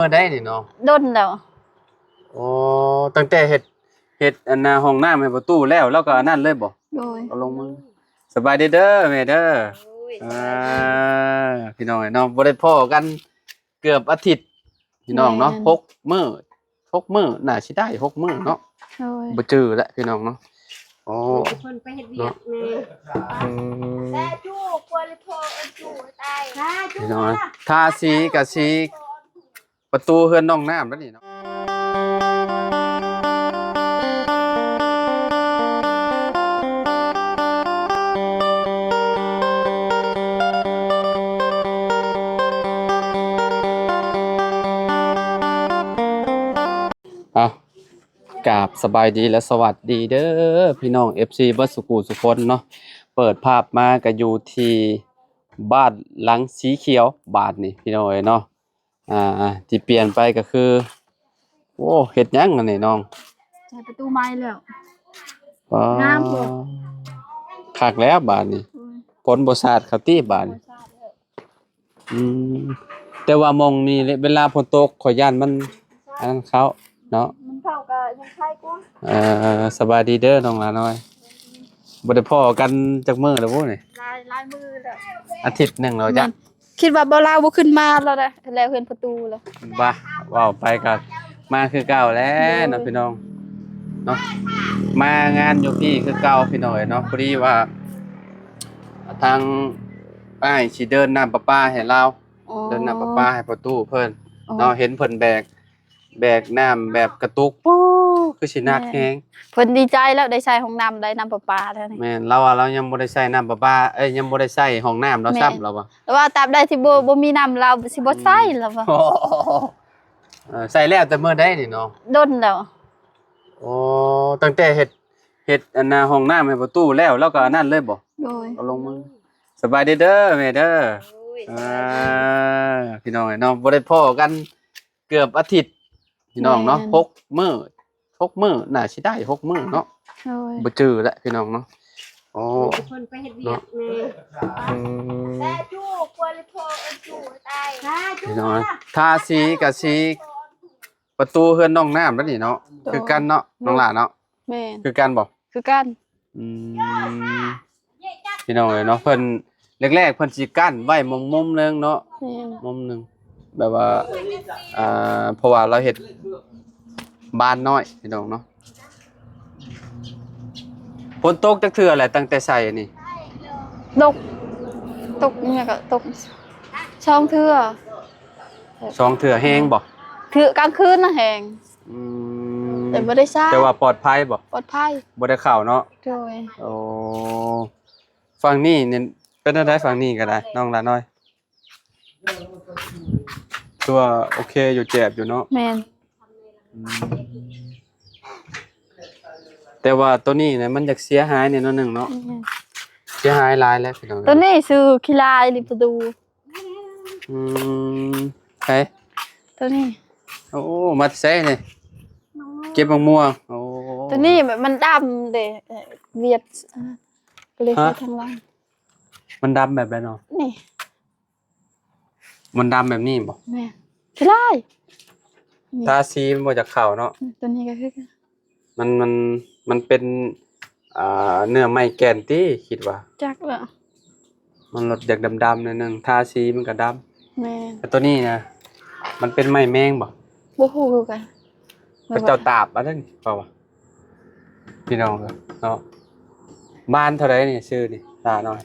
ມື້ໃດນີ້ເນາະ? ດົນແລ້ວ. ໂອ້ ຕັ້ງແຕ່ເຮັດ ເຮັດອັນນ່າຫ້ອງນ້ຳໃຫ້ປະຕູແລ້ວ ລາວກໍອັນນັ້ນເລີຍບໍ່? ໂດຍ. ເອົາລົງມື. ສະບາຍດີເດີແມ່ເດີ. ໂດຍ. ອ່າ ສະບາຍດີ. ພີ່ນ້ອງເອີຍເນາະ ບໍ່ໄດ້ພໍ້ກັນເກືອບອາທິດ ພີ່ນ້ອງເນາະ. ແມ່ນ. ຫົກມື້ ຫົກມື້ ໜ້າຊິໄດ້ຫົກມື້ເນາະ. ໂດຍ. ບໍ່ຈື່ແລ້ວພີ່ນ້ອງເນາະ. ໂອ້ ເພິ່ນໄປເຮັດວຽກແດ່. ອືມ ແຕ່ຈູກວ່າເລີຍພໍເອີ້ນຈູຕາຍ. ພີ່ນ້ອງເອີຍ ທາສີກະສີ ປະຕູເຮືອນນ້ອງນ້ຳແລ້ວນີ້ເນາະ. ເອົາ ກາບສະບາຍດີ ແລະ ສະຫວັດດີເດີ ພີ່ນ້ອງ ເອັຟຊີ ເບິດສູ່ຜູ້ສູ່ຄົນເນາະ. ເປີດພາບມາກໍຢູ່ທີ່ບ້ານຫຼັງສີຂຽວບາດນີ້ ພີ່ນ້ອງເອີຍເນາະ. ອ່າ ທີ່ປ່ຽນໄປກໍຄື ໂອ້ ເຮັດຫຍັງອັນນີ້ນ້ອງ? ໃສ່ປະຕູໃໝ່ແລ້ວ. ອໍ ງາມບໍ່? ຄັກແລ້ວບາດນີ້. ໂອ້ຍ ຝົນບໍ່ສາດເຂົ້າຕິບາດນີ້? ບໍ່ສາດແລ້ວ. ອືມ ແຕ່ວ່າໝ່ອງນີ້ເວລາຝົນຕົກ ຂ້ອຍຢ້ານມັນອັນນັ້ນເຂົ້າເນາະ. ມັນເຂົ້າກໍຍັງໄຄກວ່າ. ເອີ ສະບາຍດີເດີນ້ອງຫຼ້ານ້ອຍ. ບໍ່ໄດ້ພໍ້ກັນຈັກມື້ແລ້ວບໍ່ນີ້? ຫຼາຍ ຫຼາຍມື້ແລ້ວ. ອາທິດໜຶ່ງແລ້ວຈ້ະ. ແມ່ນ. ຄິດວ່າບໍ່ ລາວບໍ່ຂຶ້ນມາແລ້ວນະ ແລ້ວເຮືອນປະຕູແລ້ວ. ວ່າ ເວົ້າໄປກໍມາຄືເກົ່າແຫຼະເນາະ. ໂດຍ. ພີ່ນ້ອງເນາະ ມາງານຢູ່ພີ້ຄືເກົ່າ ພີ່ນ້ອງເອີຍເນາະ. ພໍດີວ່າທາງອ້າຍຊິເດີນນ້ຳປະປາໃຫ້ລາວ. ອໍ ເດີນນ້ຳປະປາໃຫ້ປະຕູເພິ່ນ. ອໍ ເນາະ ເຫັນເພິ່ນແບກ ແບກນ້ຳແບບກະຕຸກ ໂອ້ ຄືຊິໜັກແຮງ. ແມ່ນ. ເພິ່ນດີໃຈແລ້ວ ໄດ້ໃຊ້ຫ້ອງນ້ຳ ໄດ້ນ້ຳປະປາແລ້ວນີ້. ແມ່ນ. ລາວວ່າລາວຍັງບໍ່ໄດ້ໃຊ້ນ້ຳປະປາ ເອີຍ ຍັງບໍ່ໄດ້ໃຊ້ຫ້ອງນ້ຳລາວຊ້ຳ. ແມ່ນ. ລາວວ່າ ແຕ່ວ່າຕາບໃດທີ່ບໍ່ ບໍ່ມີນ້ຳ ລາວຊິບໍ່ໃຊ້. ອືມ ລາວວ່າ. ໂອ້ ເອີ ໃຊ້ແລ້ວແຕ່ມື້ໃດນີ້ເນາະ? ດົນແລ້ວ. ໂອ້ ຕັ້ງແຕ່ເຮັດ ເຮັດອັນນ່າຫ້ອງນ້ຳໃຫ້ປະຕູແລ້ວ ລາວກໍອັນນັ້ນເລີຍບໍ່? ໂດຍ. ເອົາລົງມື. ສະບາຍດີເດີແມ່ເດີ. ໂອ້ຍ ອ່າ ສະບາຍດີ. ພີ່ນ້ອງເອີຍເນາະ ບໍ່ໄດ້ພໍ້ກັນເກືອບອາທິດ ພີ່ນ້ອງເນາະ. ແມ່ນ. ຫົກມື້ ຫົກມື້ ໜ້າຊິໄດ້ຫົກມື້ເນາະ. ໂດຍ. ບໍ່ຈື່ແລ້ວພີ່ນ້ອງເນາະ. ໂອ້ ເພິ່ນໄປເຮັດວຽກແດ່. ອືມ ແຕ່ຈູກວ່າເລີຍພໍເອີ້ນຈູຕາຍ. ພີ່ນ້ອງເອີຍ ທາສີກະສີ ປະຕູເຮືອນນ້ອງນ້ຳແລ້ວນີ້ເນາະ. ໂດຍ. ຄືກັນເນາະ ໂດຍ ນ້ອງຫຼ້າເນາະ. ແມ່ນ. ຄືກັນບໍ່? ຄືກັນ. ອືມ ພີ່ນ້ອງເອີຍເນາະ ເພິ່ນແລກໆ ເພິ່ນຊິກັ້ນໄວ້ມຸມໆ ໜຶ່ງເນາະ. ແມ່ນ. ມຸມໜຶ່ງ ແບບວ່າ ອ່າ ເພາະວ່າລາວເຮັດບານນ້ອຍ ພີ່ນ້ອງເນາະ. ຝົນຕົກຈັກເທື່ອແຫຼະ ຕັ້ງແຕ່ໃສ່ອັນນີ້? ຕົກ ຕົກຫຍັງກໍຕົກສອງເທື່ອ. ສອງເທື່ອ. ແຮງບໍ່? ເທື່ອກາງຄືນນະແຮງ. ອືມ ແຕ່ບໍ່ໄດ້ໃຊ້. ແຕ່ວ່າປອດໄພບໍ່? ປອດໄພ. ບໍ່ໄດ້ເຂົ້າເນາະ. ໂດຍ. ໂອ້ ຝັ່ງນີ້ນີ້ເປັນແນວໃດ? ຝັ່ງນີ້ກໍໄດ້ ນ້ອງຫຼ້ານ້ອຍ ຖືວ່າໂອເຄຢູ່ ແຈບຢູ່ເນາະ. ແມ່ນ. ອືມ ແຕ່ວ່າໂຕນີ້ນະ ມັນຢາກເສຍຫາຍແດ່ໜ້ອຍໜຶ່ງເນາະ. ແມ່ນ. ເສຍຫາຍຫຼາຍແລ້ວພີ່ນ້ອງ. ໂຕນີ້ຊື້ຂີ້ລາຍລິປະຕູ. ອືມ ໃຜ? ໂຕນີ້. ໂອ້ ມາແຕ່ໃສນີ້? ເກັບໝາກມ່ວງ. ໂອ້ ໂຕນີ້ແບບມັນດຳເດ້ ວຽດ ກໍເລີຍໃສ່ທາງຫຼັງ. ມັນດຳແບບໃດເນາະ? ນີ້ ມັນດຳແບບນີ້ບໍ່? ແມ່ນ. ຂີ້ລາຍ. ນີ້ ທາສີມັນບໍ່ຢາກເຂົ້າເນາະ. ອືມ ໂຕນີ້ກໍຄືກັນ. ມັນ ມັນ ມັນເປັນ ອ່າ ເນື້ອໄມ້ແກ່ນຕິ ຄິດວ່າ. ຈັກລະ. ມັນລົດຢາກດຳໆ ໜ້ອຍໜຶ່ງ ທາສີມັນກໍດຳ. ແມ່ນ. ແຕ່ໂຕນີ້ນະ ມັນເປັນໄມ້ແມງບໍ່? ບໍ່ຮູ້ຄືກັນ. ເຂົາເຈົ້າຕາບອັນນັ້ນເຂົາວ່າ ພີ່ນ້ອງເອີຍເນາະ. ບານເທົ່າໃດນີ້ ຊື້ນີ້ ຫຼ້ານ້ອຍ?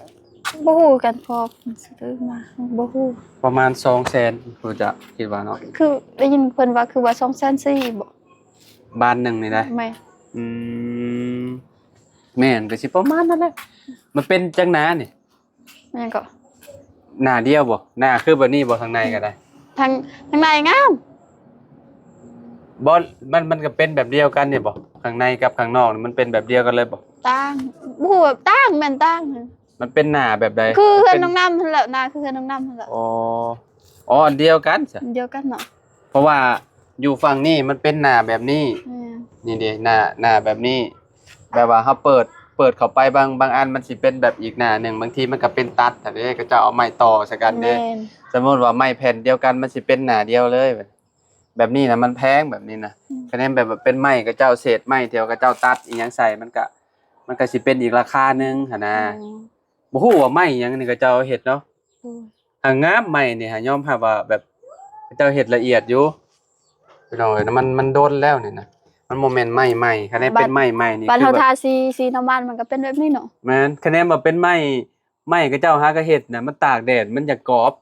ບໍ່ຮູ້ຄືກັນ ພໍຊື້ມາ ບໍ່ຮູ້. ປະມານສອງແສນ ຮູ້ຈັກ ຄິດວ່າເນາະ. ຄືໄດ້ຍິນເພິ່ນວ່າ ຄືວ່າສອງແສນສີ່ບໍ່? ບານໜຶ່ງນີ້ນະ? ແມ່ນ. ອືມ ແມ່ນ ກໍຊິປະມານນັ້ນແຫຼະ. ມັນເປັນຈັກໜ້ານີ້? ແມ່ນກໍ ໜ້າດຽວບໍ່? ໜ້າຄືແບບນີ້ບໍ່? ທາງໃນກໍໄດ້. ທາງ ທາງໃນງາມ. ບໍ່ ມັນ ມັນກໍເປັນແບບດຽວກັນນີ້ບໍ່? ຂ້າງໃນກັບຂ້າງນອກນີ້ ມັນເປັນແບບດຽວກັນເລີຍບໍ່? ຕ່າງ. ບໍ່ຮູ້ວ່າຕ່າງ ແມ່ນຕ່າງ. ມັນເປັນໜ້າແບບໃດ? ຄືເຮືອນນ້ອງນ້ຳຫັ້ນແຫຼະ ໜ້າຄືເຮືອນນ້ອງນ້ຳຫັ້ນແຫຼະ. ອໍ ອໍ ອັນດຽວກັນຊະ. ອັນດຽວກັນເນາະ. ເພາະວ່າຢູ່ຝັ່ງນີ້ມັນເປັນໜ້າແບບນີ້. ແມ່ນ. ນີ້ເດ ໜ້າ ໜ້າແບບນີ້ ແບບວ່າເຮົາເປີດ ເປີດເຂົ້າໄປ ບາງ ບາງອັນມັນຊິເປັນແບບອີກໜ້າໜຶ່ງ ບາງທີມັນກໍເປັນຕັດຫັ້ນເດ້ ເຂົາເຈົ້າເອົາໄມ້ຕໍ່ໃສ່ກັນເດ້. ແມ່ນ. ສົມມຸດວ່າໄມ້ແຜ່ນດຽວກັນ ມັນຊິເປັນໜ້າດຽວເລີຍ. ແບບນີ້ນະ ມັນແພງ ແບບນີ້ນະ. ອືມ ຄະແນນແບບວ່າເປັນໄມ້ເຂົາເຈົ້າ ເສດໄມ້ທີ່ເຂົາເຈົ້າຕັດອີ່ຫຍັງໃສ່ ມັນກະ ມັນກະຊິເປັນອີກລາຄາໜຶ່ງຫັ້ນນະ. ອືມ ບໍ່ຮູ້ວ່າໄມ້ຫຍັງນີ້ເຂົາເຈົ້າເຮັດເນາະ. ໂດຍ ຫາງາມ ໄມ້ນີ້ຫາຍອມຮັບວ່າແບບເຂົາເຈົ້າເຮັດລະອຽດຢູ່ ພີ່ນ້ອງເອີຍ. ມັນ ມັນດົນແລ້ວນີ້ນະ ມັນບໍ່ແມ່ນໄມ້ໃໝ່. ຄັນໄດ້ເປັນໄມ້ໃໝ່ນີ້ ບາດເຮົາ ຄືແບບ ທາສີ ສີນ້ຳມັນ ມັນກໍເປັນແບບນີ້ເນາະ. ແມ່ນ ຄະແນນວ່າເປັນໄມ້ ໄມ້ເຂົາເຈົ້າຫາກໍເຮັດນະ ມັນຕາກແດດ ມັນຢາກກອບ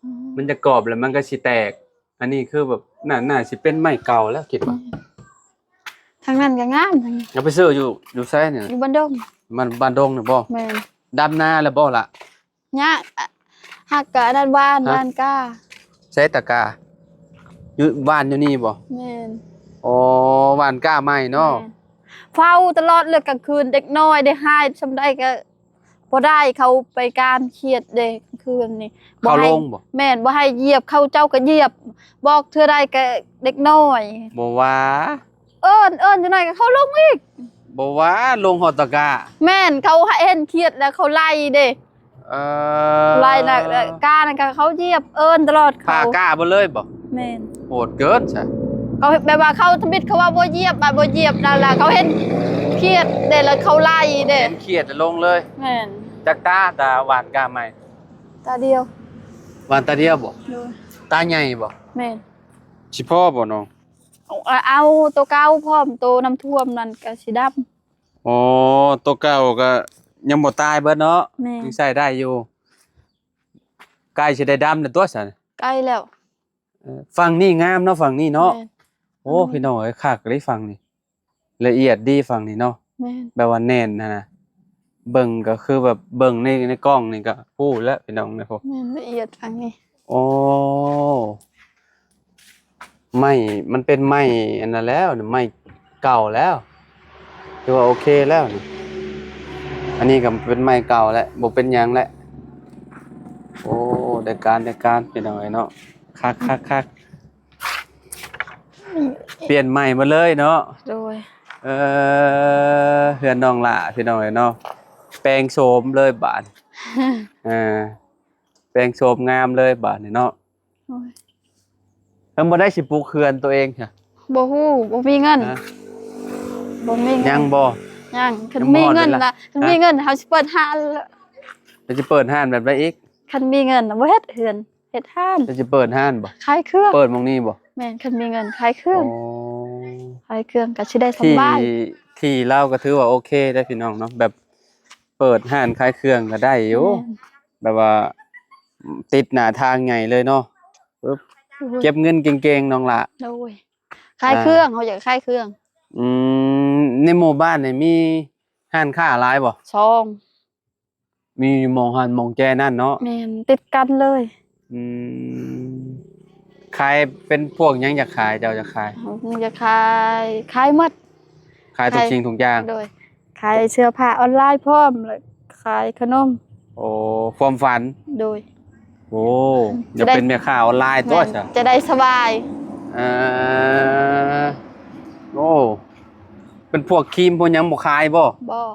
ອືມ ມັນຢາກກອບແລ້ວມັນກໍຊິແຕກ. ອັນນີ້ຄືແບບ ໜ້າ ໜ້າຊິເປັນໄມ້ເກົ່າແລ້ວ ຄິດວ່າ. ອືມ ທາງນັ້ນກໍງາມ ທາງນີ້. ເອົາໄປຊື້ຢູ່ ຢູ່ໃສນີ້? ຢູ່ບ້ານດົງ. ບ້ານ ບ້ານດົງນີ້ບໍ່? ແມ່ນ. ດຳນາແລ້ວບໍ່ລະ? ຍາກ ຫາກກະອັນນັ້ນຫວ່ານ ຫະ? ຫວ່ານກ້າ. ໃສຕະກ້າ? ຢູ່ ຫວ່ານຢູ່ນີ້ບໍ່? ແມ່ນ. ອໍ ຫວ່ານກ້າໃໝ່ເນາະ. ແມ່ນ. ເຝົ້າຕະຫຼອດເລີຍກາງຄືນ ເດັກນ້ອຍໄດ້ຮ້າຍສ່ຳໃດກະບໍ່ໄດ້ ເຂົາໄປການຂຽດເດ້ກາງຄືນນີ້. ເຂົາລົງບໍ່? ແມ່ນ ບໍ່ໃຫ້ຢຽບ ເຂົາເຈົ້າກະຢຽບ ບອກເທື່ອໃດກະເດັກນ້ອຍ. ບໍ່ວ່າ ເອີ້ນ ເອີ້ນຈັກໜ້ອຍກໍເຂົາລົງອີກ. ບໍ່ວ່າ ລົງຮອດຕະກ້າ. ແມ່ນ ເຂົາເຫັນຂຽດແລ້ວເຂົາໄລ່ເດ້. ເອີ ໄລ່ນະ ກ້ານັ້ນກໍເຂົາຢຽບ ເອີ້ນຕະຫຼອດເຂົາ. ພາກ້າເບິດເລີຍບໍ່? ແມ່ນ. ໂຫດເກີນຊະ. ເຂົາແບບວ່າເຂົາທຳອິດ ເຂົາວ່າບໍ່ຢຽບ ບາດບໍ່ຢຽບນັ້ນລະ ເຂົາເຫັນຂຽດເດ້ ແລ້ວເຂົາໄລ່ເດ້. ເຫັນຂຽດແລ້ວລົງເລີຍ. ແມ່ນ. ຈັກຕາ ຕາຫວ່ານກ້າໃໝ່? ຕາດຽວ. ຫວ່ານຕາດຽວບໍ່? ໂດຍ. ຕາໃຫຍ່ບໍ່? ແມ່ນ. ຊິພໍບໍ່ນ້ອງ? ເອົາ ເອົາໂຕເກົ່າພ້ອມ ໂຕນ້ຳຖ້ວມນັ້ນກະຊິດຳ. ອໍ ໂຕເກົ່າກະຍັງບໍ່ຕາຍເບິດເນາະ. ແມ່ນ. ຍັງໃຊ້ໄດ້ຢູ່. ໃກ້ຊິໄດ້ດຳແລ້ວຕົວຊັ້ນ. ໃກ້ແລ້ວ. ເອີ ຝັ່ງນີ້ງາມເນາະ ຝັ່ງນີ້ເນາະ. ແມ່ນ. ໂອ້ ພີ່ນ້ອງເອີຍ ຄັກເລີຍຝັ່ງນີ້ ລະອຽດດີຝັ່ງນີ້ເນາະ. ແມ່ນ. ແບບວ່າແໜ້ນຫັ້ນນະ ເບິ່ງກໍຄືແບບເບິ່ງໃນ ໃນກ້ອງນີ້ກໍຮູ້ແລ້ວ ພີ່ນ້ອງເອີຍ. ແມ່ນ ລະອຽດຝັ່ງນີ້. ໂອ້ ໄມ້ ມັນເປັນໄມ້ອັນນັ້ນແລ້ວ ໄມ້ເກົ່າແລ້ວ ຖືວ່າໂອເຄແລ້ວນີ້. ອັນນີ້ກໍເປັນໄມ້ເກົ່າແລ້ວ ບໍ່ເປັນຫຍັງແລ້ວ. ໂອ້ ໄດ້ການ ໄດ້ການ ພີ່ນ້ອງເອີຍເນາະ. ຄັກໆໆ ປ່ຽນໃໝ່ໝົດເລີຍເນາະ. ໂດຍ. ເອີ ເຮືອນນ້ອງຫຼ້າ ພີ່ນ້ອງເອີຍເນາະ ແປງໂສມເລີຍບາດ. ເອີ ແປງໂສມງາມເລີຍບາດນີ້ເນາະ. ໂດຍ. ເພິ່ນບໍ່ໄດ້ຊິປຸກເຮືອນຕົວເອງຫະ? ບໍ່ຮູ້ ບໍ່ມີເງິນ. ຮະ? ບໍ່ມີເງິນ. ຍັງບໍ່? ຍັງ. ຄັນມີເງິນລະ ຄັນມີເງິນ ເຮົາຊິເປີດຮ້ານລະ. ແລ້ວຊິເປີດຮ້ານແບບໃດອີກ? ຄັນມີເງິນນະ ບໍ່ເຮັດເຮືອນ ເຮັດຮ້ານ. ແລ້ວຊິເປີດຮ້ານບໍ່? ຂາຍເຄື່ອງ. ເປີດໝ່ອງນີ້ບໍ່? ແມ່ນ ຄັນມີເງິນຂາຍເຄື່ອງ. ອໍ ຂາຍເຄື່ອງກໍຊິໄດ້ສະບາຍ. ທີ່ ທີ່ລາວກໍຖືວ່າໂອເຄໄດ໋ ພີ່ນ້ອງເນາະ ແບບເປີດຮ້ານຂາຍເຄື່ອງກໍໄດ້ຢູ່. ແມ່ນ. ແບບວ່າຕິດໜ້າທາງໃຫຍ່ເລີຍເນາະ. ປຶບ ໂດຍ. ເກັບເງິນເກັ່ງໆ ນ້ອງຫຼ້າ. ໂດຍ. ຂາຍເຄື່ອງ ອ່າ ເຮົາຢາກຂາຍເຄື່ອງ. ອືມ ໃນໝູ່ບ້ານນີ້ມີຮ້ານຄ້າຫຼາຍບໍ່? ສອງ ມີຢູ່ໝ່ອງຫັ້ນໝ່ອງແຈນັ້ນເນາະ. ແມ່ນ ຕິດກັນເລີຍ. ອືມ ຂາຍເປັນພວກຫຍັງ ຢາກຂາຍ ເຈົ້າຢາກຂາຍ? ຢາກຂາຍ ຂາຍໝົດ ຂາຍທຸກ ຂາຍ ສິ່ງທຸກຢ່າງ. ໂດຍ. ຂາຍເສື້ອຜ້າອອນລາຍພ້ອມ ແລະ ຂາຍຂະໜົມ. ໂອ້ ຄວາມຝັນ. ໂດຍ. ໂອ້ ຢາກເປັນແມ່ຄ້າອອນລາຍຕົວະ ຈະໄດ້ສະບາຍ. ເອີ ໂອ້ ເປັນພວກຄຣີມພວກຫຍັງບໍ່ຂາຍບໍ່? ບໍ່.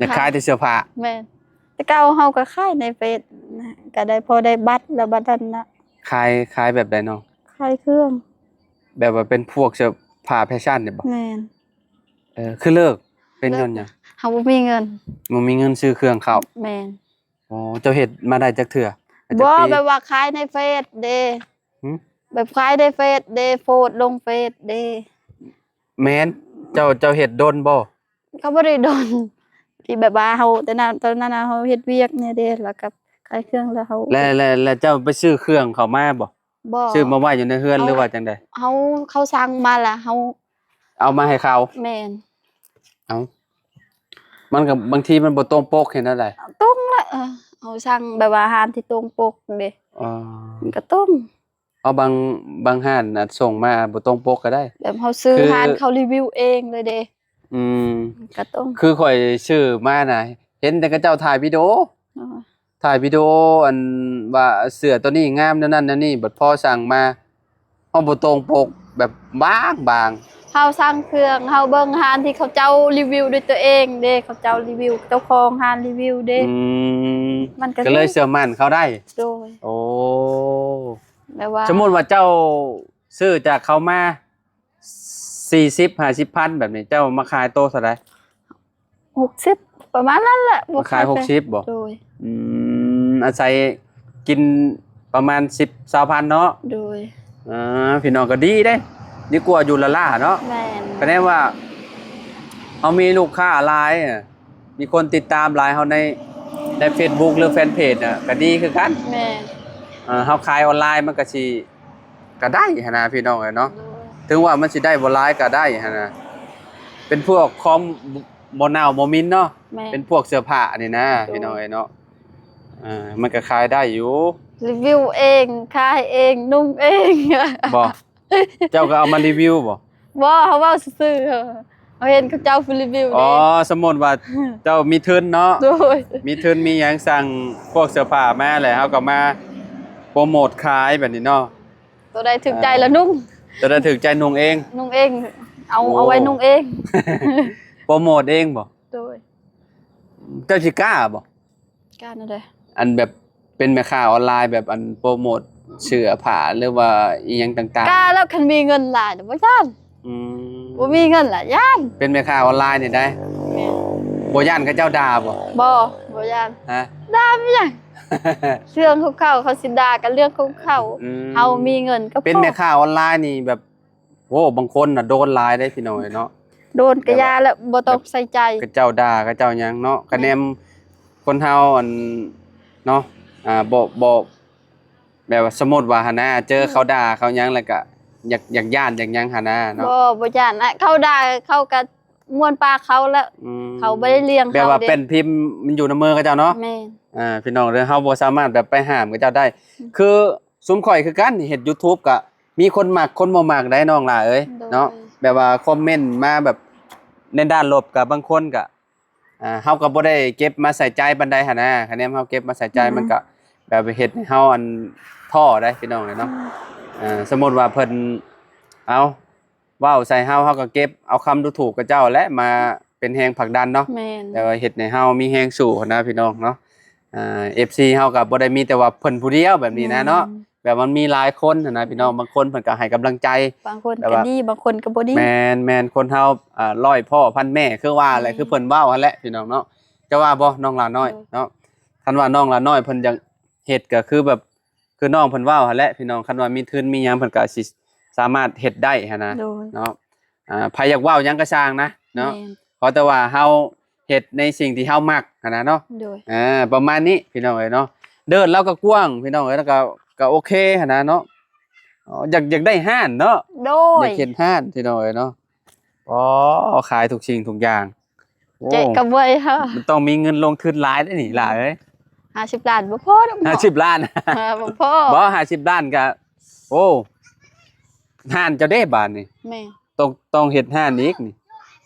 ຢາກຂາຍແຕ່ເສື້ອຜ້າ. ແມ່ນ. ແຕ່ເກົ່າເຮົາກໍຂາຍໃນເຟສນະ ກໍໄດ້ພໍໄດ້ບັດ ແລ້ວບັດນັ້ນນະ. ຂາຍ ຂາຍແບບໃດນ້ອງ? ຂາຍເຄື່ອງ. ແບບວ່າເປັນພວກເສື້ອຜ້າແຟຊັ່ນນີ້ບໍ່? ແມ່ນ. ເອີ ຄືເລີກ ເປັນຍ້ອນຫຍັງ? ເຮົາບໍ່ມີເງິນ. ບໍ່ມີເງິນຊື້ເຄື່ອງເຂົ້າ. ແມ່ນ. ອໍ ເຈົ້າເຮັດມາໄດ້ຈັກເທື່ອ? ຈັກປີ? ບໍ່ ແບບວ່າຂາຍໃນເຟສເດ້. ຫື? ແບບຂາຍໃນເຟສເດ້ ໂພສລົງເຟສເດ້. ແມ່ນ. ເຈົ້າ ເຈົ້າເຮັດດົນບໍ່? ກໍບໍ່ໄດ້ດົນ ທີ່ແບບວ່າເຮົາ ແຕ່ນັ້ນ ຕອນນັ້ນນະ ເຮົາເຮັດວຽກແດ່ເດ້ ແລ້ວກໍຂາຍເຄື່ອງ ແລ້ວເຮົາ ແລ້ວ ແລ້ວ ແລ້ວເຈົ້າໄປຊື້ເຄື່ອງເຂົາມາບໍ່? ບໍ່. ຊື້ມາໄວ້ຢູ່ໃນເຮືອນ ເຮົາ ຫຼືວ່າຈັ່ງໃດ? ເຮົາ ເຂົາສັ່ງມາ ແລ້ວເຮົາເອົາມາໃຫ້ເຂົາ. ແມ່ນ. ເອົ້າ ມັນກໍບາງທີມັນບໍ່ຕົງປົກ ເຮັດແນວໃດ? ຕົງແຫຼະ ເອີ ເຮົາສັ່ງແບບວ່າຮ້ານທີ່ຕົງປົກເດ້. ອໍ ມັນກໍຕົງ. ເອົາ ບາງ ບາງຮ້ານນະສົ່ງມາບໍ່ຕົງປົກກໍໄດ້ ແບບເຮົາຊື້ ຄືຮ້ານເຂົາຣີວິວເອງເລີຍເດ້. ອືມ ກໍຕ້ອງ ຄືຂ້ອຍຊື້ມານະ ເຫັນແຕ່ເຂົາເຈົ້າຖ່າຍວິດີໂອ ອໍ ຖ່າຍວິດີໂອ ອັນວ່າເສື້ອໂຕນີ້ງາມແນວນັ້ນແນວນີ້ ບັດພໍສັ່ງມາ ເຮົາບໍ່ຕົງປົກ ແບບບາງໆ. ເຮົາສັ່ງເຄື່ອງ ເຮົາເບິ່ງຮ້ານທີ່ເຂົາເຈົ້າຣີວິວດ້ວຍຕົວເອງເດ້ ເຂົາເຈົ້າຣີວິວ ເຈົ້າຂອງຮ້ານຣີວິວເດ້. ອືມ ມັນກໍ ກໍເລີຍເຊື່ອໝັ້ນເຂົາໄດ້. ໂດຍ. ໂອ້ ແບບວ່າ ສົມມຸດວ່າເຈົ້າ ຊື້ຈາກເຂົາມາສີ່ສິບ ຫ້າສິບພັນແບບນີ້ ເຈົ້າມາຂາຍໂຕເທົ່າໃດ? ຫົກສິບ ປະມານນັ້ນແຫຼະ. ມາຂາຍຫົກສິບບໍ່? ໂດຍ. ອືມ ອາໄສກິນປະມານສິບ ຊາວພັນເນາະ. ໂດຍ. ອ່າ ພີ່ນ້ອງກໍດີເດ້ ດີກວ່າຢູ່ລ້າໆເນາະ. ແມ່ນ. ຄະແນນວ່າເຮົາມີລູກຄ້າຫຼາຍ ມີຄົນຕິດຕາມຫຼາຍ ເຮົາໃນ ໃນເຟສບຸກ ຫຼືແຟນເພຈນະ ກໍດີຄືກັນ. ແມ່ນ. ເຮົາຂາຍອອນລາຍມັນກໍຊິ ກໍໄດ້ຫັ້ນນະ ພີ່ນ້ອງເອີຍເນາະ. ໂດຍ. ເຖິງວ່າມັນຊິໄດ້ບໍ່ຫຼາຍກໍໄດ້ຫັ້ນນະ ເປັນພວກຂອງບໍ່ເນົ່າບໍ່ໝິ່ນເນາະ. ແມ່ນ. ເປັນພວກເສື້ອຜ້ານີ້ນະ. ໂດຍ. ພີ່ນ້ອງເອີຍເນາະ ເອີ ມັນກໍຂາຍໄດ້ຢູ່. ຣີວິວເອງ ຂາຍເອງ ນຸ່ງເອງ. ບໍ່? ເຈົ້າກໍເອົາມາຣີວິວບໍ່? ບໍ່ ເຮົາເວົ້າຊື່ໆ ເຮົາເຫັນເຂົາເຈົ້າຣີວິວເດ້. ອໍ ສົມມຸດວ່າເຈົ້າມີທຶນເນາະ. ໂດຍ. ມີທຶນມີຫຍັງ ສັ່ງພວກເສື້ອຜ້າມາແລ້ວ ເຮົາກໍມາໂປຣໂມດຂາຍແບບນີ້ເນາະ. ໂຕໃດຖືກໃຈລະນຸ່ງ ໂຕໃດຖືກໃຈນຸ່ງເອງ. ນຸ່ງເອງ ເອົາ ໂອ້ ເອົາໄວ້ນຸ່ງເອງ. ໂປຣໂມດເອງບໍ່? ໂດຍ. ເຈົ້າຊິກ້າບໍ່? ການໃດ? ອັນແບບເປັນແມ່ຄ້າອອນລາຍ ແບບອັນໂປຣໂມດເສື້ອຜ້າ ຫຼືວ່າອີ່ຫຍັງຕ່າງໆ. ກ້າແລ້ວ ຄັນມີເງິນຫຼາຍນະບໍ່ຢ້ານ. ອືມ ບໍ່ມີເງິນລະຢ້ານ. ເປັນແມ່ຄ້າອອນລາຍນີ້ໄດ໋. ແມ່ນ. ບໍ່ຢ້ານເຂົາເຈົ້າດ່າບໍ່? ບໍ່ ບໍ່ຢ້ານ. ຮະ? ດ່າມີຫຍັງ? ເລື່ອງຂອງເຂົາ ເຂົາຊິດ່າກໍເລື່ອງຂອງເຂົາ. ອືມ ເຮົາມີເງິນກໍພໍ. ເປັນແມ່ຄ້າອອນລາຍນີ້ແບບ ໂອ້ ບາງຄົນນະໂດນຫຼາຍເດ້ພີ່ນ້ອງເອີຍເນາະ. ໂດນກະຢ່າແລ້ວ ບໍ່ຕ້ອງໃສ່ໃຈ. ເຂົາເຈົ້າດ່າ ເຂົາເຈົ້າຫຍັງເນາະ. ຄະແນນຄົນເຮົາ ອັນ ເນາະ ອ່າ ບໍ່ ບໍ່ ແບບວ່າສົມມຸດວ່າຫັ້ນນະ ເຈີເຂົາດ່າເຂົາຫຍັງ ແລ້ວກະຢາກ ຢາກຢ້ານຢາກຫຍັງຫັ້ນນະເນາະ. ບໍ່ ບໍ່ຢ້ານ. ເຂົາດ່າ ເຂົາກະມ່ວນປາກເຂົາແລ້ວ. ອືມ ເຂົາບໍ່ໄດ້ລ້ຽງເຂົາເດ້. ແບບວ່າແປ້ນພິມມັນຢູ່ໃນມືເຂົາເຈົ້າເນາະ. ແມ່ນ. ອ່າ ພີ່ນ້ອງເດີ ເຮົາບໍ່ສາມາດແບບໄປຫ້າມເຂົາເຈົ້າໄດ້. ອືມ ຄື ຊຸມຂ້ອຍຄືກັນ ເຮັດ YouTube ກະມີຄົນມັກຄົນບໍ່ມັກໄດ໋ນ້ອງຫຼ້າເອີຍ. ໂດຍ. ເນາະ ແບບວ່າຄອມເມັນມາແບບໃນດ້ານລົບ ກະບາງຄົນກະ ອ່າ ເຮົາກໍບໍ່ໄດ້ເກັບມາໃສ່ໃຈປານໃດຫັ້ນນະ. ຄະແນນເຮົາເກັບມາໃສ່ໃຈ ອືມ ມັນກະແບບເຮັດໃຫ້ເຮົາ ອັນ ທໍ້ໄດ໋ພີ່ນ້ອງເອີຍເນາະ. ອືມ ເອີ ສົມມຸດວ່າເພິ່ນ ເອົາ ເວົ້າໃສ່ເຮົາ ເຮົາກໍເກັບເອົາຄຳດູຖູກຂະເຈົ້າແຫຼະ ມາເປັນແຮງຜັກດັນເນາະ. ແມ່ນ. ແຕ່ວ່າເຮັດໃຫ້ເຮົາມີແຮງສູ້ຫັ້ນນະພີ່ນ້ອງເນາະ. ອ່າ ເອັຟຊີ ເຮົາກໍບໍ່ໄດ້ມີແຕ່ວ່າເພິ່ນຜູ້ດຽວແບບນີ້ນະເນາະ. ແມ່ນ. ແບບມັນມີຫຼາຍຄົນຫັ້ນນະ ອືມ ພີ່ນ້ອງ. ບາງຄົນເພິ່ນກໍໃຫ້ກຳລັງໃຈ ບາງຄົນກໍດີ ບາງຄົນກໍບໍ່ດີ. ແມ່ນໆ ຄົນເຮົາ ອ່າ ຮ້ອຍພໍ່ພັນແມ່ ຄືວ່າແຫຼະ. ແມ່ນ. ຄືເພິ່ນເວົ້າຫັ້ນແຫຼະພີ່ນ້ອງເນາະ. ຈະວ່າບໍ່ ນ້ອງຫຼ້ານ້ອຍ ໂດຍ ເນາະ? ຄັນວ່ານ້ອງຫຼ້ານ້ອຍເພິ່ນຢາກ ເຮັດກໍຄືແບບ ຄືນ້ອງເພິ່ນເວົ້າຫັ້ນແຫຼະພີ່ນ້ອງ. ຄັນວ່າມີທຶນມີຫຍັງ ເພິ່ນກໍຊິສາມາດເຮັດໄດ້ຫັ້ນນະ. ໂດຍ. ເນາະ ອ່າ ໃຜຢາກເວົ້າຫຍັງກໍຊ່າງນະເນາະ. ແມ່ນ. ຂໍແຕ່ວ່າເຮົາເຮັດໃນສິ່ງທີ່ເຮົາມັກຫັ້ນນະເນາະ. ໂດຍ. ອ່າ ປະມານນີ້ພີ່ນ້ອງເອີຍເນາະ. ເດີ່ນລາວກໍກວ້າງພີ່ນ້ອງເອີຍ ແລ້ວກໍ ກໍໂອເຄຫັ້ນນະເນາະ. ອໍ ຢາກ ຢາກໄດ້ຮ້ານເນາະ. ໂດຍ. ຢາກເຮັດຮ້ານພີ່ນ້ອງເອີຍເນາະ. ອໍ ຂາຍທຸກສິ່ງທຸກຢ່າງ. ໂອ້ ແກະກະບວຍເຮົາ ມັນຕ້ອງມີເງິນລົງທຶນຫຼາຍເດ້ນີ້ຫຼ້າເອີຍ. ຫ້າສິບລ້ານບໍ່ພໍດອກເນາະ. ຫ້າສິບລ້ານ ເອີ ບໍ່ພໍ. ບໍ່ ຫ້າສິບລ້ານກະ ໂອ້ ຮ້ານເຈົ້າເດ້ບາດນີ້. ແມ່ນ. ຕ້ອງ ຕ້ອງເຮັດຮ້ານອີກນີ້.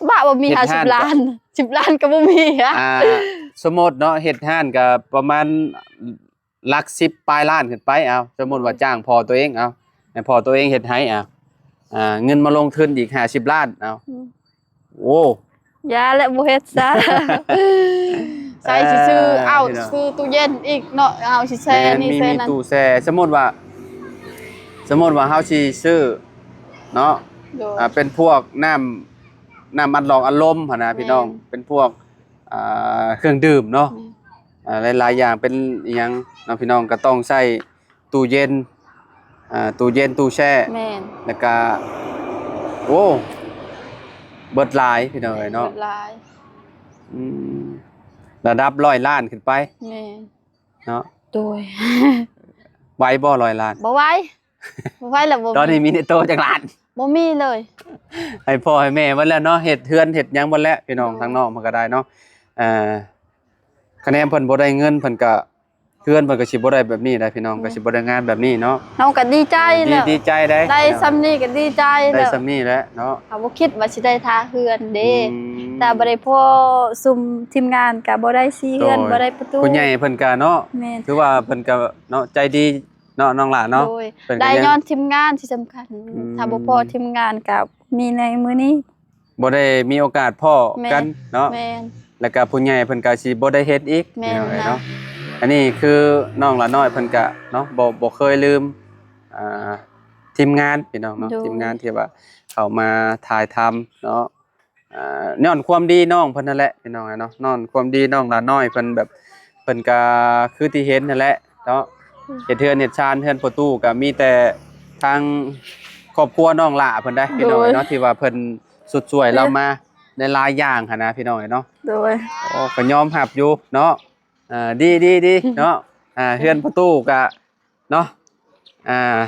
ບາດບໍ່ມີ ເຮັດຮ້ານ ຫ້າສິບລ້ານ ສິບລ້ານກໍບໍ່ມີ. ອ່າ ສົມມຸດເນາະ ເຮັດຮ້ານກະປະມານ ຫຼັກສິບປາຍລ້ານຂຶ້ນໄປ. ເອົາ ສົມມຸດວ່າຈ້າງພໍ່ຕົວເອງ ເອົາ ໃຫ້ພໍ່ຕົວເອງເຮັດໃຫ້ ເອົາ ອ່າ ເງິນມາລົງທຶນອີກຫ້າສິບລ້ານ ເອົາ. ອືມ ໂອ້ ຢ່າແຫຼະ ບໍ່ເຮັດຊະ. ໃສ່ຊື່ໆ ເອົາ ຊື້ຕູ້ເຢັນອີກເນາະ ເອົາຊິແຊ່ ແມ່ນ ນີ້ ມີ ແຊ່ ມີ ນັ້ນ ຕູ້ແຊ່. ສົມມຸດວ່າ ສົມມຸດວ່າເຮົາຊິຊື້ເນາະ. ໂດຍ. ອ່າ ເປັນພວກນ້ຳ ນ້ຳອັດຫຼອກອັດລົມຫັ້ນນະ ແມ່ນ ພີ່ນ້ອງ ເປັນພວກ ອ່າ ເຄື່ອງດື່ມເນາະ. ແມ່ນ. ອ່າ ຫຼາຍໆຢ່າງ ເປັນອີ່ຫຍັງເນາະ ພີ່ນ້ອງ ກໍຕ້ອງໃຊ້ຕູ້ເຢັນ ອ່າ ຕູ້ເຢັນ ຕູ້ແຊ່. ແມ່ນ. ແລ້ວກໍ ໂອ້ ເບິດຫຼາຍພີ່ນ້ອງເອີຍເນາະ. ເບິດຫຼາຍ. ອືມ ລະດັບຮ້ອຍລ້ານຂຶ້ນໄປ. ແມ່ນ. ເນາະ. ໂດຍ. ໄຫວບໍ່ຮ້ອຍລ້ານ? ບໍ່ໄຫວ. ບໍ່ໄຫວແລ້ວ ບໍ່ມີ. ຕອນນີ້ມີໃນໂຕຈັກລ້ານ? ບໍ່ມີເລີຍ. ໃຫ້ພໍ່ໃຫ້ແມ່ເບິດແລ້ວເນາະ ເຮັດເຮືອນເຮັດຫຍັງເບິດແລ້ວ ພີ່ນ້ອງ. ໂດຍ. ທາງນ້ອງເພິ່ນກໍໄດ້ເນາະ ເອີ ຄະແນນເພິ່ນບໍ່ໄດ້ເງິນ ເພິ່ນກໍ ເຮືອນເພິ່ນກໍຊິບໍ່ໄດ້ແບບນີ້ໄດ໋ ພີ່ນ້ອງ. ແມ່ນ. ກໍຊິບໍ່ໄດ້ງາມແບບນີ້ເນາະ. ເຮົາກໍດີໃຈແລ້ວ ດີ ດີໃຈໄດ໋ ໄດ້ສ່ຳນີ້ກໍດີໃຈແລ້ວ ໄດ້ສ່ຳນີ້ແຫຼະເນາະ. ເຮົາບໍ່ຄິດວ່າຊິໄດ້ທ່າເຮືອນເດ້. ອືມ ຖ້າບໍ່ໄດ້ພໍ້ຊຸມທີມງານກໍບໍ່ໄດ້ສີເຮືອນ. ໂດຍ. ບໍ່ໄດ້ປະຕູ. ຜູ້ໃຫຍ່ເພິ່ນກໍເນາະ. ແມ່ນ. ຖືວ່າເພິ່ນກໍເນາະ ໃຈດີ ເນາະ ນ້ອງຫຼ້າເນາະ. ໂດຍ. ເພິ່ນກໍ ໄດ້ ຍັງ ຍ້ອນທີມງານທີ່ສຳຄັນ. ອືມ ຖ້າບໍ່ພໍ້ທີມງານກໍມີໃນມື້ນີ້ ບໍ່ໄດ້ມີໂອກາດພໍ້ ແມ່ນ ກັນເນາະ. ແມ່ນ. ແລ້ວກໍຜູ້ໃຫຍ່ເພິ່ນກໍຊິບໍ່ໄດ້ເຮັດອີກ. ແມ່ນ ພີ່ນ້ອງເອີຍເນາະ. ນະ ອັນນີ້ຄືນ້ອງຫຼ້ານ້ອຍເພິ່ນກໍເນາະ ບໍ່ ບໍ່ເຄີຍລືມ ອ່າ ທີມງານພີ່ນ້ອງເນາະ ໂດຍ ທີມງານທີ່ວ່າເຂົ້າມາຖ່າຍທຳເນາະ ອ່າ ຍ້ອນຄວາມດີນ້ອງເພິ່ນນັ້ນແຫຼະພີ່ນ້ອງເອີຍເນາະ ຍ້ອນຄວາມດີນ້ອງຫຼ້ານ້ອຍເພິ່ນແບບ ເພິ່ນກະຄືທີ່ເຫັນຫັ້ນແຫຼະເນາະ ເຮັດເຮືອນເຮັດຊານ ເຮືອນພໍ່ຕູ້ກະມີແຕ່ທາງຄອບຄົວນ້ອງຫຼ້າເພິ່ນໄດ໋ພີ່ນ້ອງເນາະ ໂດຍ ທີ່ວ່າເພິ່ນຊຸດຊ່ວຍລາວມາໃນຫຼາຍຢ່າງຫັ້ນນະພີ່ນ້ອງເອີຍເນາະ ໂດຍ ໂອ້ ກະຍອມຮັບຢູ່ເນາະ ເອີ ດີໆໆເນາະ ອ່າ ເຮືອນພໍ່ຕູ້ກະ ເນາະ ອ່າ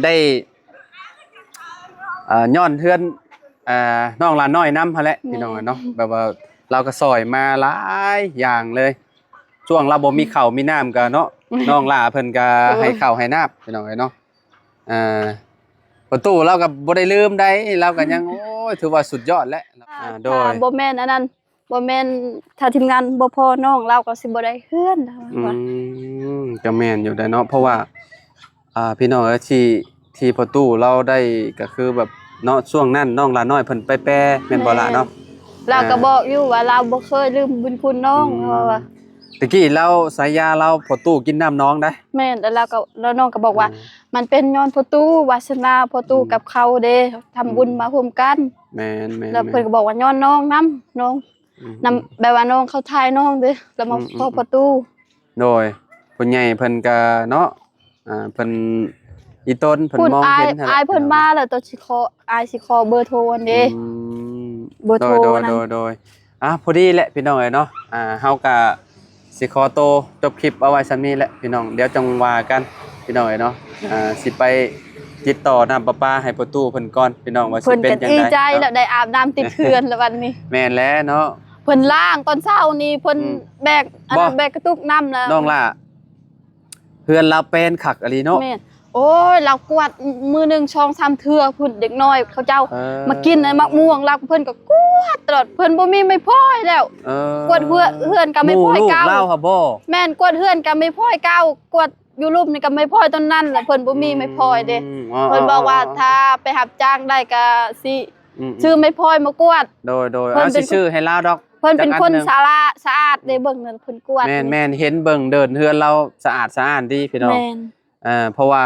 ໄດ້ ເອີ ຍ້ອນເຮືອນ ອ່າ ນ້ອງຫຼ້ານ້ອຍນຳຫັ້ນແຫຼະ ແມ່ນ ພີ່ນ້ອງເນາະ ແບບວ່າລາວກໍຊ່ອຍມາຫຼາຍຢ່າງເລີຍ ຊ່ວງລາວບໍ່ມີເຂົ້າມີນ້ຳກໍເນາະ ອືມ ນ້ອງຫຼ້າເພິ່ນກໍ ໂອ້ຍ ໃຫ້ເຂົ້າໃຫ້ນ້ຳ ພີ່ນ້ອງເອີຍເນາະ ອ່າ ພໍ່ຕູ້ລາວກໍບໍ່ໄດ້ລືມໃດ໋ ລາວກໍຍັງ ອືມ ໂອ້ຍ ຖືວ່າສຸດຍອດແຫຼະ ອ່າ ໂດຍ ຖ້າບໍ່ແມ່ນອັນນັ້ນ ບໍ່ແມ່ນ ຖ້າທີມງານບໍ່ພໍນ້ອງລາວກໍຊິບໍ່ໄດ້ເຮືອນ ລາວວ່າ ອືມ ກໍແມ່ນຢູ່ໄດ໋ເນາະ ເພາະວ່າ ອ່າ ພີ່ນ້ອງເອີຍ ທີ່ ທີ່ພໍ່ຕູ້ລາວໄດ້ ກໍຄືແບບເນາະ ຊ່ວງນັ້ນນ້ອງຫຼ້ານ້ອຍເພິ່ນໄປແປ ແມ່ນບໍ່ລະເນາະ ແມ່ນ ລາວກໍບອກຢູ່ວ່າລາວບໍ່ເຄີຍລືມບຸນຄຸນນ້ອງ ອືມ ເພາະວ່າ ຕະກີ້ລາວ ສາຍາລາວ ພໍ່ຕູ້ກິນນ້ຳໜອງໄດ໋ ແມ່ນ ແລ້ວລາວກໍ ແລ້ວນ້ອງກໍບອກວ່າ ອືມ ມັນເປັນຍ້ອນພໍ່ຕູ້ ວາສະໜາພໍ່ຕູ້ ອືມ ກັບເຂົາເດ້ ທຳບຸນ ອືມ ມາຮ່ວມກັນ ແມ່ນໆໆ ແລ້ວເພິ່ນກໍບອກວ່າຍ້ອນນ້ອງນຳ ນ້ອງ ອືມໆ ນຳ ແບບວ່ານ້ອງເຂົ້າຖ່າຍນ້ອງເດ້ ແລ້ວມາ ອືມໆໆ ພໍ້ພໍ່ຕູ້ ໂດຍ ຜູ້ໃຫຍ່ເພິ່ນກະເນາະ ອ່າ ເພິ່ນອີ່ຕົນເພິ່ນມອງເຫັນຫັ້ນແຫຼະ ອ້າຍເພິ່ນມາແລ້ວ ໂຕຊິຂໍ ອ້າຍຊິຂໍເບີໂທຫັ້ນເດ້ ອືມ ເບີໂທ ໂດຍໆ ນັ້ນ ໂດຍໆ ອ່າ ພໍດີແຫຼະພີ່ນ້ອງເອີຍເນາະ ອ່າ ເຮົາກະຊິຂໍໂຕຈົບຄລິບເອົາໄວ້ສ່ຳນີ້ແຫຼະພີ່ນ້ອງ ດຽວຈັ່ງວ່າກັນພີ່ນ້ອງເອີຍເນາະ ອ່າ ຊິໄປຕິດຕໍ່ນ້ຳປະປາໃຫ້ພໍ່ຕູ້ເພິ່ນກ່ອນພີ່ນ້ອງ ວ່າຊິເປັນຈັ່ງໃດ ເພິ່ນກໍດີໃຈແລ້ວ ເນາະ ໄດ້ອາບນ້ຳຕິດເຮືອນແລ້ວບັດນີ້ ແມ່ນແຫຼະເນາະ ເພິ່ນລ້າງຕອນເຊົ້ານີ້ ເພິ່ນ ອືມ ແບກ ອັນນັ້ນ ບໍ່ ແບກກະຕຸກນ້ຳແລ້ວ ນ້ອງຫຼ້າ ເຮືອນລາວແປນຄັກອີ່ຫຼີເນາະ ແມ່ນ ໂອ້ຍ ລາວກວາດມື້ໜຶ່ງສອງສາມເທື່ອພຸ້ນ ເດັກນ້ອຍເຂົາເຈົ້າ ເອີ ມາກິນໝາກມ່ວງ ລາວ ເພິ່ນກໍກວາດຕະຫຼອດ ເພິ່ນບໍ່ມີໄມ້ພອຍແລ້ວ ເອີ ກວາດເຮືອ ເຮືອນກໍໄມ້ພອຍເກົ່າ ໝູ່ລູກລາວຫາບໍ່ ແມ່ນ ກວາດເຮືອນກໍໄມ້ພອຍເກົ່າ ກວາດຢູ່ລຸ່ມນີ້ກໍໄມ້ພອຍຕົ້ນນັ້ນແຫຼະ ເພິ່ນບໍ່ມີໄມ້ພອຍເດ້ ອືມ ເພິ່ນບອກວ່າ ອໍໆໆ ຖ້າໄປຮັບຈ້າງໄດ້ກໍຊິ ອືມໆ ຊື້ໄມ້ພອຍມາກວາດ ໂດຍໆ ເພິ່ນເປັນ ເອົາ ຊິຊື້ໃຫ້ລາວດອກ ເພິ່ນເປັນຄົນ ຈັກອັນໜຶ່ງ ສະອາດ ສະອາດເດ້ ເບິ່ງນັ້ນເພິ່ນກວາດ ແມ່ນໆ ເຫັນເບິ່ງເດີ່ນເຮືອນລາວສະອາດສະອ້ານດີພີ່ນ້ອງ ແມ່ນ ເອີ ເພາະວ່າ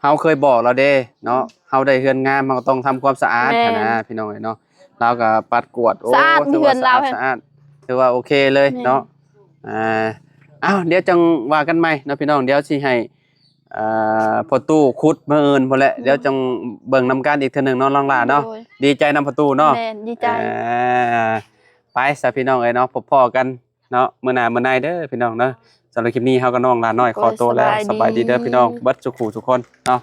ເຮົາເຄີຍບອກລາວເດ້ເນາະ ເຮົາໄດ້ເຮືອນງາມ ເຮົາກໍຕ້ອງທຳຄວາມສະອາດ ແມ່ນ ຫັ້ນນະພີ່ນ້ອງເອີຍເນາະ ລາວກໍປັດກວາດ ໂອ້ ສະອາດ ຖືວ່າສະອາດ ເຮືອນລາວ ສະອາດ ຖືວ່າໂອເຄເລີຍເນາະ ແມ່ນ ອ່າ ອ້າວ ດຽວຈັ່ງວ່າກັນໃໝ່ເນາະພີ່ນ້ອງ ດຽວຊິໃຫ້ ອ່າ ພໍ່ຕູ້ຂຸດມື້ອື່ນພຸ້ນແຫຼະ ອືມ ດຽວຈັ່ງເບິ່ງນຳກັນອີກເທື່ອໜຶ່ງເນາະ ນ້ອງຫຼ້າເນາະ ໂດຍ ດີໃຈນຳພໍ່ຕູ້ເນາະ ແມ່ນ ດີໃຈ ອ່າ ໄປຊະພີ່ນ້ອງເອີຍເນາະ ພົບພໍ້ກັນເນາະ ມື້ໜ້າມື້ໃນເດີພີ່ນ້ອງເນາະ ສຳລັບຄລິບນີ້ເຮົາກັບນ້ອງຫຼ້ານ້ອຍ ໂດຍ ຂໍໂຕແລ້ວ ສະບາຍດີ ສະບາຍດີເດີພີ່ນ້ອງ ເບິດສູ່ຜູ້ສູ່ຄົນເນາະ